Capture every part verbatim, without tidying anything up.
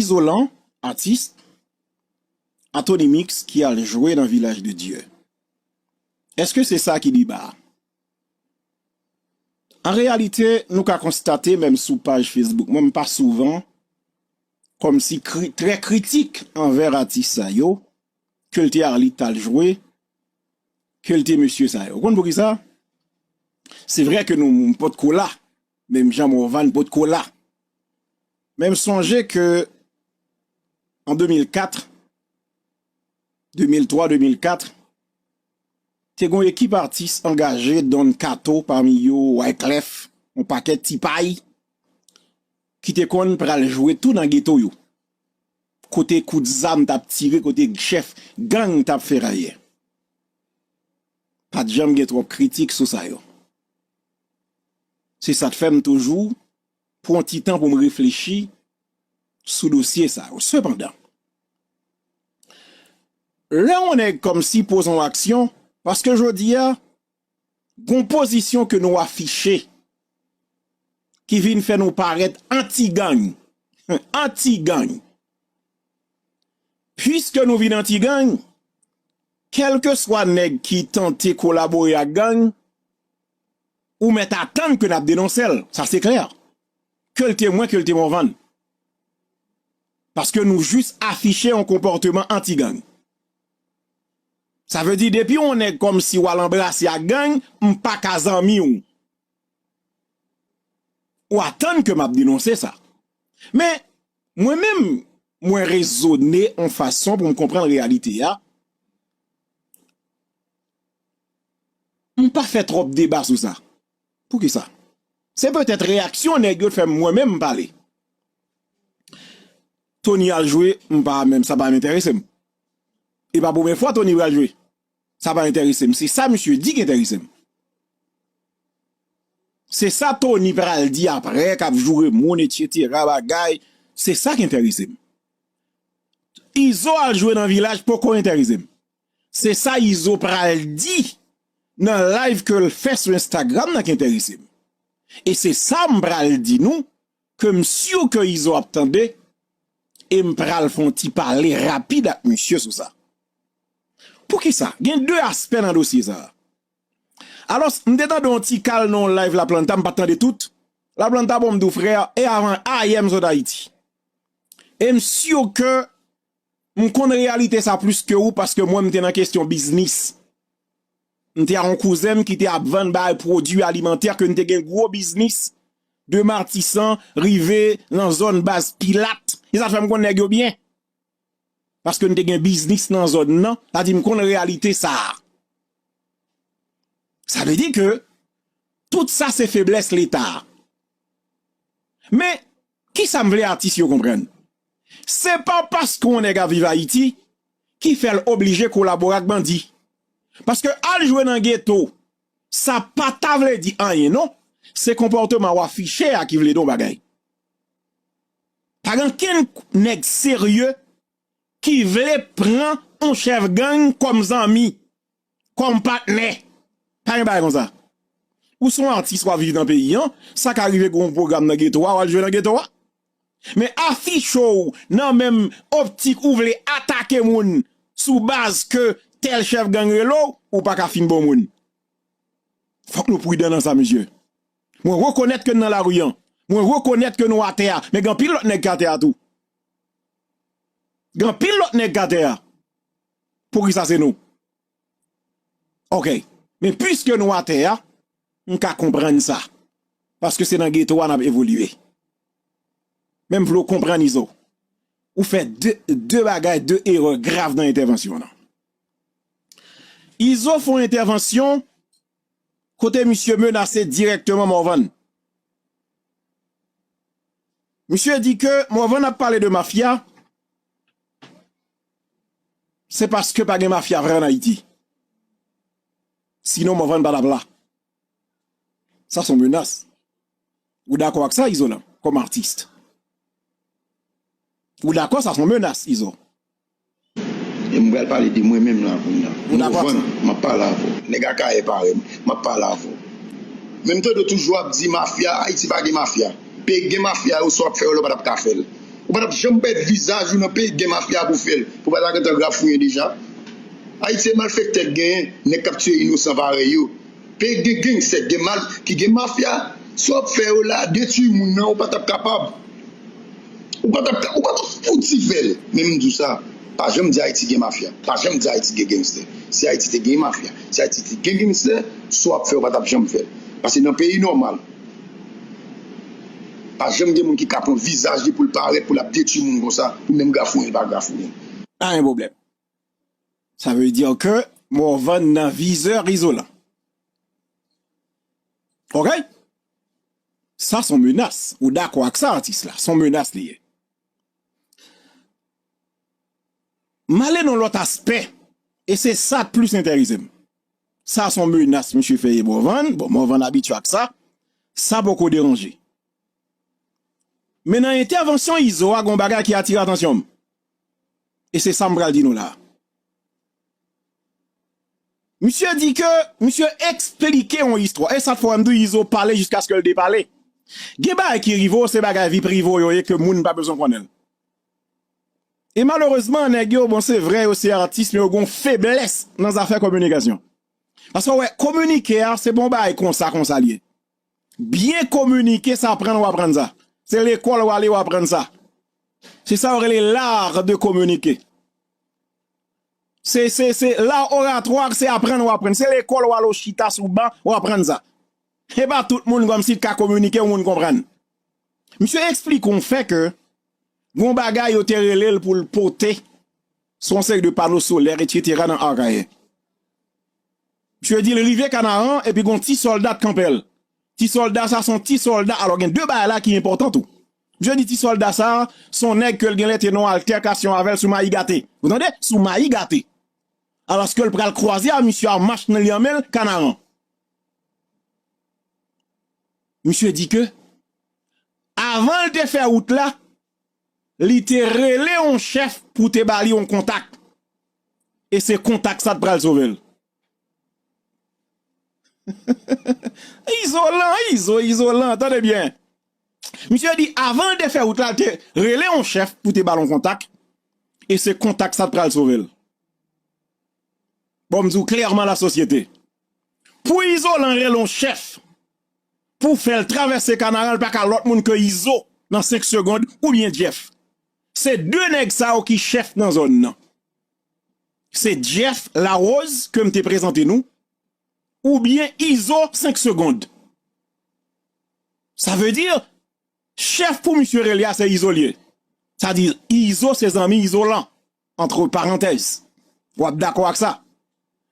Izolan, atis, Anthony Mix ki al jwe nan Vilaj de Dye. Èske se sa ki deba a? An reyalite, nou ka konstate, menm sou paj Facebook mwen, m pa souvan kòmsi kri, trè kritik anvè atis sa yo, ke l te al, li t al jwe, ke l te mesye sa yo. Ou konn poukisa? Se vre ke nou, m potko la, menm jan Morvan potko la. Men m sonje ke an de mil kat, de mil twa, de mil kat, te gen yon ekip atis angaje, Don Kato pami yo, Wyclef, yon pakèt ti pay, ki te konn pral jwe tou nan geto yo. Kote kout zam t ap tire, kote chèf gang t ap ferayè. Pa t janm gen twòp kritik sou sa yo. Se sa k fè m toujou pran ti tan pou m reflechi sou dosye sa yo. Sepandan, lè yon nèg kòmsi poze yon aksyon, paske jodi a, gon pozisyon ke nou afiche ki vin fè nou parèt anti-gang. Anti-gang. Piske nou vin anti-gang, kèlkeswa nèg ki tante kolabore ak gang, ou mèt atann ke n ap denonse l. Sa se klè. Ke l te mwen, ke l te Morvan. Paske nou jis afiche yon konpòteman anti-gang. Sa vle di, depi yon nèg kòmsi w al anbrase ak gang, m pa ka zanmi w. Ou atann ke m ap denonse sa. Men, mwen menm, mwen rezone yon fason pou m konprann reyalite a. M pa fè twòp deba sou sa. Poukisa? Se petèt reyaksyon nèg yo t fè m mwen menm m pale. Tony al jwe, m pa menm, sa pa menm enterese m. E pa premye fwa Tony pral jwe. Sa pa enterese m. Se sa misye di ki enterese m. Se sa Tony pral di apre, k ap joure moun, etsetera, bagay. Se sa ki enterese m. Izo al jwe nan Vilaj poko enterese m. Se sa Izo pral di nan live ke l fè sou Instagram nan ki enterese m. E se sa m pral di nou, ke m si ke Izo ap tande, e m pral fè yon ti pale rapid ak misye sou sa. Poukisa? Gen de aspè nan dosye sa a. Alòs, m te tande yon ti kal nan yon live Laplanta, m pa t tande tout. Laplanta, bon, m di w, frè, e avan ayè m sot Ayiti. E m si ke m konn reyalite sa plis ke ou, paske mwen, m te nan kesyon biznis. M te a yon kouzen m ki te ap vann bagay pwodui alimantè, ke n te gen gwo biznis de Matisan rive nan zòn baz Pilat. E sa fè m konn nèg yo byen. Paske n te gen biznis nan zòn nan, sa di m konn reyalite sa a. Sa vle di ke tout sa se feblès Leta a. Men, kisa m vle atis yo konprann? Se pa paske yon nèg ap viv Ayiti ki fè l oblije kolabore ak bandi. Paske al jwe nan geto, sa pa ta vle di anyen non. Se konpòteman w afiche a ki vle di yon bagay. Pa gen ankenn nèg serye ki vle pran yon chèf gang kòm zanmi, kòm patnè. Pa gen bagay konsa. Ou se yon atis, w ap viv nan peyi an, sa ka rive gen yon pwogram nan geto a, w al jwe nan geto a. Men afiche w nan menm optik ou vle atake moun sou baz ke tèl chèf gang rele w, ou pa ka fin bon moun. Fòk nou pridan nan sa, mesye. Mwen rekonèt ke n nan lari an. Mwen rekonèt ke nou atè a. Men gen anpil lòt nèg ki atè a tou. Gen anpil lòt nèg ki atè a. Poukisa se nou? Oke. Men piske nou atè a, m ka konprann sa. Paske se nan geto a n ap evolye. Men m vle w konprann, Izo. Ou fè de, de bagay, de erè grav nan entèvansyon an. Izo fè yon entèvansyon kote misye menase dirèkteman Morvan. Misye di ke Morvan ap pale de mafya, se paske pa gen mafya vre ann Ayiti. Sinon, Morvan pa t ap la. Sa se yon menas. Ou dakò ak sa, Izolan, kòm atis? Ou dakò sa se yon menas, Izo? E m pral pale de mwen menm la kounye a. Ou dakò ak sa? Morvan, m ap pale avè w. Nèg Akayè parèy m, m ap pale avè w. Men m tande w toujou ap di mafya, Ayiti pa gen mafya. Peyi k gen mafya yo, sa w ap fè yo la, w pa t ap ka fè l. Ou pa t ap janm pèd vizaj ou nan peyi k gen mafya pou fè l. Pou pa ta gentan grafouyen deja. Ayiti se malfektè k genyen, nèg k ap tiye inosan parèy yo. Peyi k gen gangstè, k gen mal, ki gen mafya, sa w ap fè yo la, detwi moun nan, ou pa t ap kapab. Ou pa t ap ka, ou pa t ap fouti fè l. Men m di w sa, pa janm di Ayiti gen mafya. Pa janm di Ayiti gen gangstè. Si Ayiti te gen mafya, si Ayiti te gen gangstè, sa w ap fè, ou pa t ap janm fè l. Paske nan peyi nòmal, pa janm gen moun ki ka pran vizaj li pou l parèt, pou l ap detwi moun konsa, pou menm grafouyen l pa grafouyen. Pa gen pwoblèm. Sa vle di ke Morvan nan vizè Izolan. Ok? Sa se yon menas. Ou dakò ak sa, atis la? Se yon menas li ye. M ale nan lòt aspè. E se sa k plis enterese m. Sa se yon menas misye fè ye Morvan. Bon, Morvan abitye ak sa. Sa poko deranje. Men nan entèvansyon Izo a, gen yon bagay ki atire atansyon m. E se sa m pral di nou la. Misye di ke, misye eksplike yon istwa. E sa k fè w wè m di w Izo pale jiskaske l depale. Gen bagay ki rive w, se bagay vi prive w yo ye ke moun pa bezwen konnen l. E malerezman, nèg yo, bon, se vre, yo se atis, men yo gen yon feblès nan zafè kominikasyon. Paske w wè, kominike a, se pa yon bagay konsa, konsa l ye. Byen kominike, se aprann w aprann sa. Se lekòl w ale, w aprann sa. Se sa yo rele l'art de communiquer. Se, se, se l'art oratoire, se aprann w aprann. Se lekòl w ale, w chita sou ban, w aprann sa. E pa tout moun kòmsi k ka kominike, yon moun konprann. Misye eksplike yon fè ke gen yon bagay yo te rele l pou l pote sou yon seri de pano solè, etsetera nan Akayè. Misye di l rive Kanaran, epi gen yon ti sòlda t kanpe l. Ti sòlda sa se yon ti sòlda, alò gen de bagay la ki enpòtan tou. Misye di ti sòlda sa se yon nèg ke l genlè te nan yon altèkasyon avè l sou Mayi Gate. Ou tande? Sou Mayi Gate. Alòske l pral kwaze a misye a mach nan li an men l, Kanaran. Misye di ke, avan l te fè wout la, li te rele yon chèf pou te ba li yon kontak. E se kontak sa t pral sove l. Izolan, Izo, Izolan, tande byen. Misye di, avan l te fè wout la, l te rele yon chèf pou te ba l yon kontak. E se kontak sa t pral sove l. Bon, m di w klèman lasosyete. Pou Izolan rele yon chèf pou fè l travèse Kanaran, l pa ka lòt moun ke Izo nan senk segonn oubyen Jeff. Se de nèg sa yo ki chèf nan zòn nan. Se Jeff Larose ke m te prezante nou, oubyen Izo senk segonn. Sa vle di, chèf pou misye rele a se Izo l ye. Sa di, Izo se zanmi Izolan. Entre parenthèses. W ap dakò ak sa?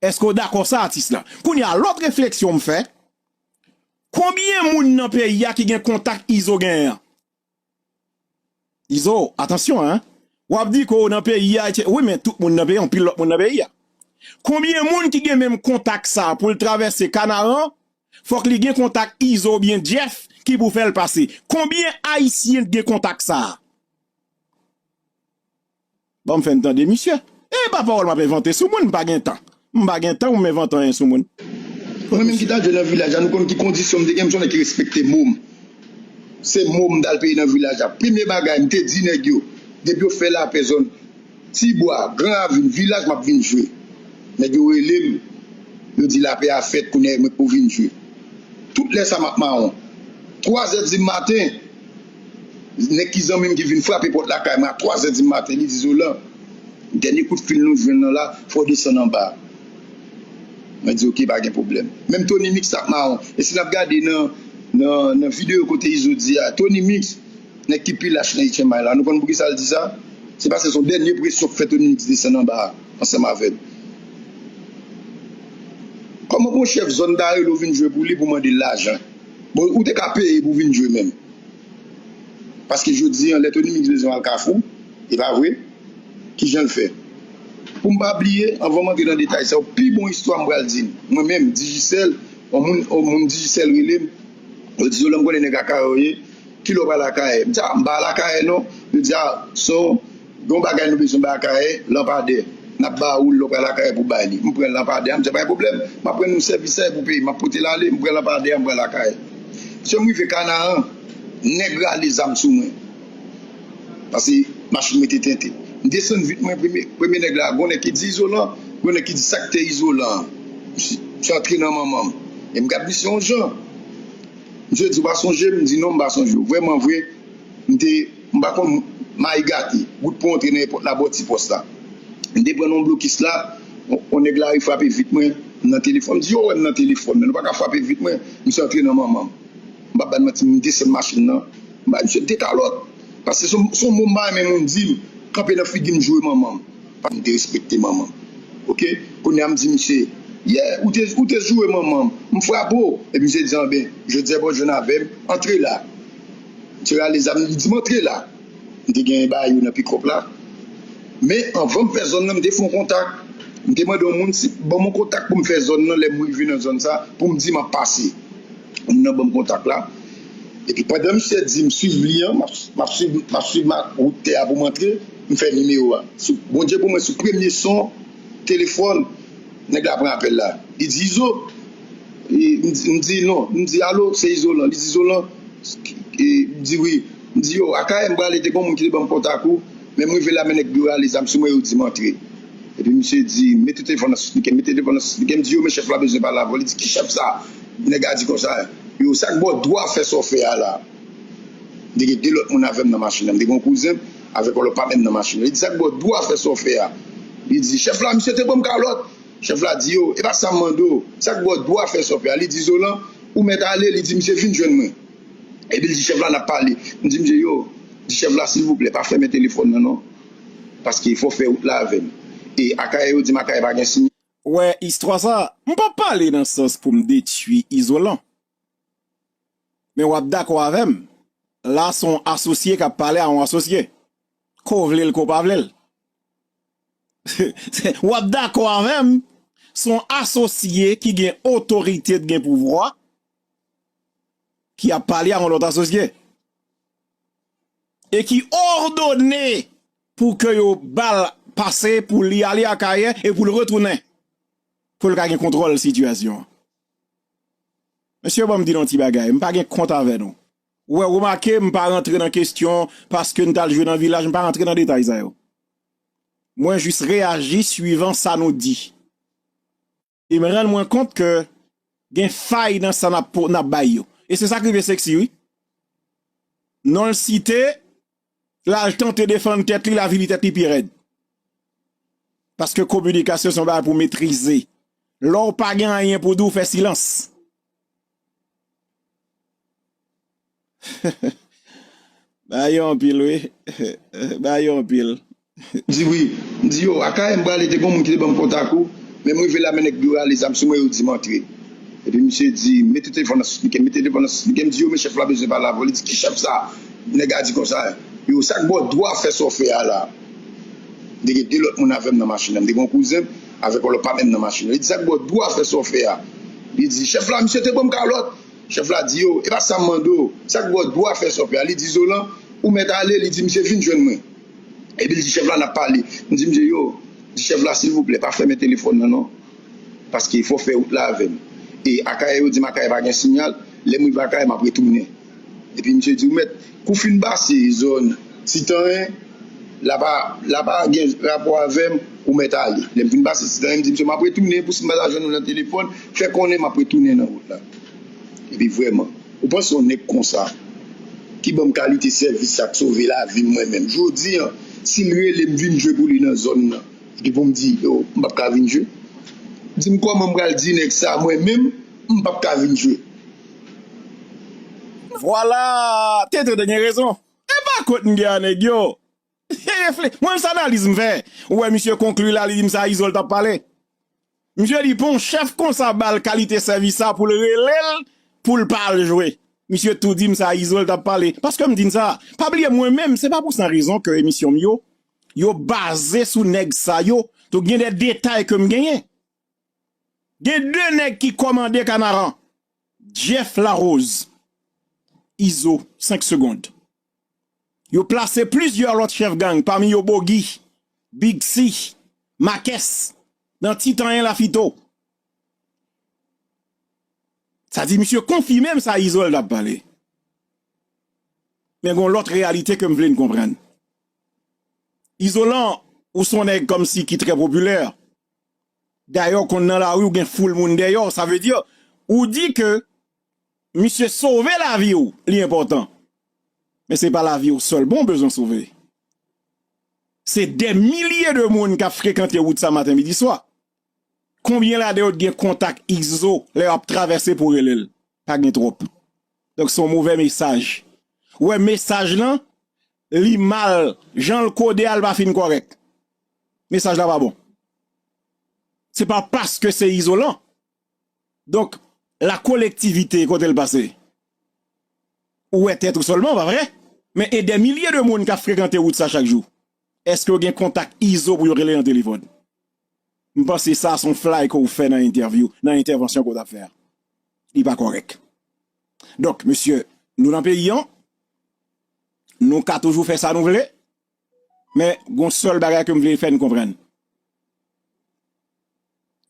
Èske w dakò sa, atis la? Kounye a, lòt refleksyon m fè, konbyen moun nan peyi a ki gen kontak Izo genyen an? Izo, atansyon, en. W ap di ke w nan peyi a, etsetera. Wi, men tout moun nan peyi a, anpil lòt moun nan peyi a. Konbyen moun ki gen menm kontak sa a pou l travèse Kanaran, fòk li gen kontak Izo oubyen Jeff ki pou fè l pase. Konbyen Ayisyen gen kontak sa a? Ban m fè n tande misye. E pa pawòl m ap envante sou moun, m pa gen tan. M pa gen tan pou m envante anyen sou moun. Mwen menm ki t al jwe nan vilaj la, nou konn ki kondisyon m te gen, m se yon nèg ki respekte mo m. Se mo m t al peye nan vilaj la. Premye bagay, m te di nèg yo, depi yo fè lapè zòn Tibwa, Gran Ravin, vilaj, m ap vin jwe. Nèg yo rele m, yo di lapè a fèt, kounye a mwen pou vin jwe. Tout lè sa m ap mawon. Twa zè di maten, nèg ki zanmi m ki vin frape pòt lakay mwen a twa zè di maten, li di, Zolan, dènye kout fil nou jwenn nan la, fò w desann anba. Mwen di, oke, pa gen pwoblèm. Menm Tony Mix t ap mawon. E si n ap gade nan, nan, nan videyo kote Izo di a, Tony Mix, nèg ki pi lach nan H M I la, nou konn poukisa l di sa? Se paske se yon dènye presyon k fè Tony Mix desann anba a, ansanm avè l. Kòman pou yon chèf zòn ta rele w vin jwe pou li pou mande l lajan? Bon, ou te ka peye pou vin jwe menm. Paske jodi a, lè Tony Mix bezwen al Kafou, e pa vre? Kijan l fè? Pou m pa bliye, anvan m antre nan detay sa yo, pi bon istwa m pral di n. Mwen menm, Digicel, yon moun, yon moun Digicel rele m, yo di, Zolan, m konnen nèg Akayè w ye, kilè w pral Akayè? M di, a, m pa al Akayè non. Yo di, a, son, gen yon bagay nou bezwen bay Akayè, lanpadè. N ap ba ou l lè w pral Akayè pou bay li. M pran lanpadè a, m di, pa gen pwoblèm, m ap rann ou sèvis sa e pou peyi m, m ap pote l ale, m pran lanpadè a, m pral Akayè. Mesye, m rive Kanaran, nèg rale zam sou mwen. Paske machin mwen te tenten. M desann vit mwen, premye, premye nèg la, gon nèg ki di Izolan, gon nèg ki di sa k te Izolan an. Misye, misye antre nan manman m. E m gad misye yon jan. Misye di, "Ou pa sonje m?" M di, "Non, m pa sonje w." Vrèman vre, m te, m pa konn mayi gate, wout pou antre nan èpòt la bò ti pòs la. M te pran nan yon blokis la, yon, yon nèg lari frape vit mwen, m nan telefòn. M di, "Yo wè m nan telefòn, men nou pa ka frape vit mwen." Misye antre nan manman m. M p ap ba n manti, m desann machin nan. M bay misye de kalòt. Paske se yon, se yon mo m pa renmen moun di m, kanpe nan figi m joure manman m. Pa m derespekte manman m. Oke? Kounye a m di misye, "Yeah, ou te, ou te joure manman m. M frape w." Epi misye di, "Anben, jodi a pa w jwenn avè m, antre la." Misye rale zam li, li di m, "Antre la." M te genyen bagay yo nan pikòp la. Men anvan m fè zòn nan, m te fè yon kontak. M te mande yon moun si, ban m yon kontak pou m fè zòn nan, lè m rive nan zòn sa, pou m di m ap pase. Moun nan ban m kontak la. Epi pandan misye di m swiv li an, m ap, m ap swiv, m ap swiv ma-, wout tè a pou m antre, m fè nimewo a. Sou, Bondye pou mwen, sou premye son telefòn, nèg la pran apèl la. Li di, "Izo?" E, m di, m di, "Non." M di, "Alo, se Izolan." Li di, "Izolan?" E, m di, "Wi." M di, "Yo, Akayè m prale, te gen yon moun ki te ban m kontak ou, men m rive la, men nèg yo rale zam sou mwen, yo di m antre." Epi misye di, "Mete telefòn nan sou spikè, mete telefòn nan sou spikè." M di, "Yo, men chèf la bezwen pale avè w." Li di, "Ki chèf sa?" Nèg la di konsa, "Yo, sa k ba w dwa fè sa w fè a la?" M te gen de lòt moun avè m nan machin nan. M te gen yon kouzen m avèk yon lòt patnè m nan machin nan. Li di, "Sa k ba w dwa fè sa w fè a?" Li di, "Chèf la, misye te ban m kalòt." Chèf la di, "Yo, e pa sa m mande w. Sa k ba w dwa fè sa w fè a?" Li di, "Zolan, ou mèt ale." Li di, "Misye vin jwenn mwen." Epi l di chèf la, "N ap pale." M di misye, "Yo," di chèf la, "silvouplè, pa fèmen telefòn nan non. Paske fò w fè wout la avè m." E Akayè, yo di m Akayè pa gen sinyal. Wè, istwa sa, m p ap pale nan sans pou m detwi Izolan. Men w ap dakò avè m, la se yon asosye k ap pale a yon asosye. Ke w vle l, ke w pa vle l. W ap dakò avè m, se yon asosye ki gen otorite, ki gen pouvwa, ki ap pale a yon lòt asosye. E ki òdone pou ke yo ba l pase pou li ale Akayè e pou l retounen. Pou l ka gen kontwòl sitiyasyon an. Mesye, ban m di nou yon ti bagay, m pa gen kont avè nou. Ou wè, remake, m pa rantre nan kesyon paske n t al jwe nan vilaj, m pa rantre nan detay sa yo. Mwen jis reyaji swivan sa nou di. E m rann mwen kont ke gen fay nan sa n ap, n ap bay yo. E se sa k rive Sexy, wi. Non l site, l al tante defann tèt li, l avili tèt li pi rèd. Paske kominikasyon se yon bagay pou metrize. Lè w pa gen anyen pou di, w fè silans. Bagay yo anpil, wi. Bagay yo anpil. M di, "Wi." M di, "Yo, Akayè m prale, te gen yon moun ki te ban m kontak ou, men m rive la, men nèg yo rale zam sou mwen, yo di m antre." Epi misye di, "Mete telefòn nan sou spikè, mete telefòn nan sou spikè." M di, "Yo, men chèf la bezwen pale avè w." Li di, "Ki chèf sa?" Nèg la di konsa, "Yo, sa k ba w dwa fè sa w fè a la?" M te gen de lòt moun avè m nan machin nan. M te gen yon kouzen m avèk yon lòt patnè m nan machin nan. Li di, "Sa k ba w dwa fè sa w fè a?" Li di, "Chèf la, misye te ban m kalòt." Chèf la di, "Yo, e pa sa m mande w. Sa k ba w dwa fè sa w fè a?" Li di, "Zolan, ou mèt ale." Li di, "Misye vin jwenn mwen." Epi l di chèf la, "N ap pale." M di misye, "Yo," di chèf la, "silvouplè, pa fèmen telefòn nan non. Paske fò w fè wout la avè m." E Akayè, yo di m Akayè pa gen sinyal. Lè m rive Akayè, m ap retounen. Epi misye di, "Ou mèt, kou w fin pase zòn Titanyen, la pa, la pa gen rapò avè m, ou mèt ale." Lè m fin pase Titanyen, m di misye, "M ap retounen, pou si m pa ta jwenn ou nan telefòn, fè konnen m ap retounen nan wout la." Epi vrèman, ou panse yon nèg konsa, ki ban m kalite sèvis sa k sove lavi m mwen menm. Jodi a, si l rele m vin jwe pou li nan zòn nan, epi pou m di, "Yo, m p ap ka vin jwe." Di m kòman m pral di nèg sa, mwen menm, m p ap ka vin jwe. Vwala, Tete te gen rezon. E pa kont m gen a nèg yo. Refle-, mwen, se analiz m fè. Ou wè misye konkli la, li di m se a Izo l t ap pale. Misye di, pou yon chèf konsa ba l kalite sèvis sa pou l rele l, pou l pa al jwe. Misye tou di m se a Izo l t ap pale. Paske m di n sa, pa bliye mwen menm, se pa pou san rezon ke emisyon m yo, yo baze sou nèg sa yo. Donk, gen de detay ke m genyen. Gen de nèg ki kòmande Kanaran. Jeff Larose, Izo, senk segonn. Yo plase plizyè lòt chèf gang, pami yo Bogi, Big C, Makès, nan Titanyen Lafito. Sa di, misye konfime m se a Izo l t ap pale. Men gen yon lòt reyalite ke m vle n konprann. Izolan, ou se yon nèg kòmsi ki trè popilè. Dayè, w konn nan lari, w gen foul moun dèyè w. Sa vle di, ou di ke misye sove lavi w, li enpòtan. Men se pa lavi w sèlman w bezwen sove. Se dè milye de moun k ap frekante wout sa maten, midi, swa. Konbyen ladan yo t gen kontak Izo lè y ap travèse pou rele l? Pa gen twòp. Donk, se yon movè mesaj. Ou wè, mesaj lan, li mal, jan l kode a, l pa fin kòrèk. Mesaj la pa bon. Se pa paske se Izolan. Donk, la kolektivite kote l pase. Ou wè tèt ou sèlman, pa vre? Men e dè milye de moun k ap frekante wout sa chak jou. Èske yo gen kontak Izo pou yo rele nan telefòn? M panse sa se yon flay ke w fè nan entèvyou, nan entèvansyon ke w t ap fè a. Li pa kòrèk. Donk, mesye, nou nan peyi an, nou ka toujou fè sa nou vle, men gon sèl bagay ke m vle fè n konprann.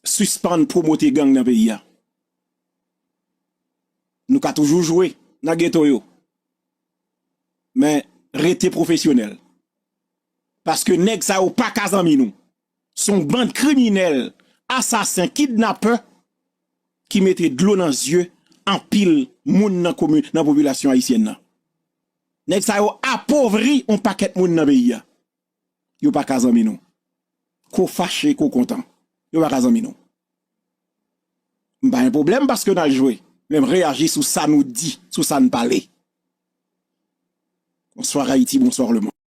Sispann pwomote gang nan peyi a. Nou ka toujou jwe nan geto yo, men rete pwofesyonèl. Paske nèg sa yo pa ka zanmi nou. Se yon bann kriminèl, asasen, kidnapè ki mete dlo nan zye anpil moun nan komi-, nan popilasyon ayisyèn nan. Nèg sa yo apovri yon pakèt moun nan peyi a. Yo pa ka zanmi nou. Ke w fache, ke w kontan. Yo pa ka zanmi nou. M pa gen pwoblèm paske n al jwe. Men m reyaji sou sa nou di, sou sa n pale. Bonsoir Haïti, bonsoir le monde.